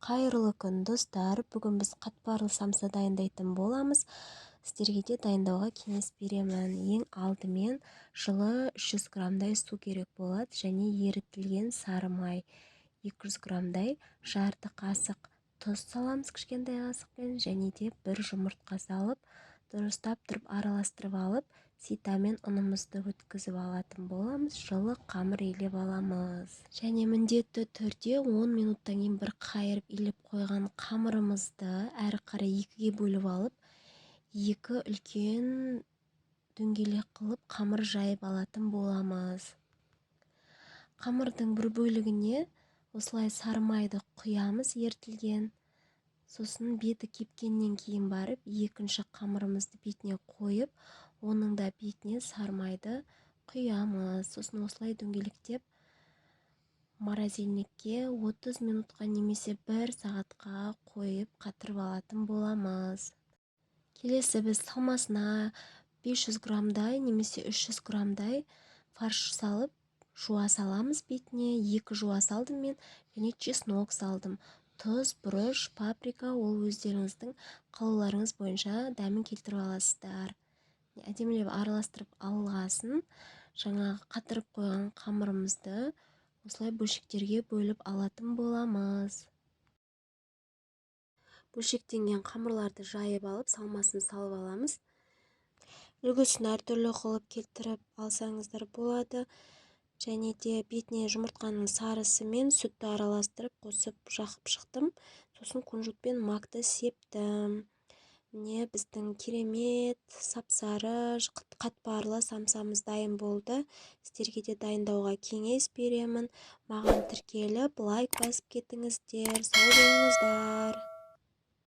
Қайырлы күн, достар! Бүгін біз қатпарлы самса дайындайтын боламыз. Сіздерге де дайындауға кеңес беремін. Ең алдымен жылы 300 граммдай су керек болады және ерітілген сары май 200 граммдай, жарты қасық тұз саламыз кішкентай қасықпен және де бір жұмыртқа салып, дұрыстап тұрып араластырып алып, ситамен ұнымызды өткізіп алатын боламыз. Жылы қамыр илеп аламыз және міндетті түрде 10 минуттан кейін бір қайырып, илеп қойған қамырымызды әрі қарай екіге бөліп алып, екі үлкен дөңгелек қылып қамыр жайып алатын боламыз. Қамырдың бір бөлігіне осылай сары майды құямыз ерітілген. Сосын беті кепкеннен кейін барып, екінші қамырымызды бетіне қойып, оның да бетіне сары майды құямыз. Сосын осылай дөңгелектеп, морозильникке 30 минутқа немесе бір сағатқа қойып, қатырып алатын боламыз. Келесі біз салмасына 500 граммдай немесе 300 граммдай фарш салып, жуа саламыз бетіне. Екі жуа салдым мен және чеснок салдым. Тұз, бұрыш, паприка, ол өздеріңіздің қалауларыңыз бойынша дәмін келтіріп аласыздар. Әдемілеп араластырып алғасын, жаңағы қатырып қойған қамырымызды осылай бөлшектерге бөліп алатын боламыз. Бөлшектенген қамырларды жайып алып, салмасын салып аламыз. Үлгісін әртүрлі қылып келтіріп алсаңыздар болады. Және де бетіне жұмыртқаның сарысы мен сүтті араластырып, қосып жағып шықтым. Сосын кунжут пен макты септім. Міне, біздің керемет сап-сары қатпарлы самсамыз дайын болды. Сіздерге де дайындауға кеңес беремін. Маған тіркеліп, лайк басып кетіңіздер. Сау болыңыздар!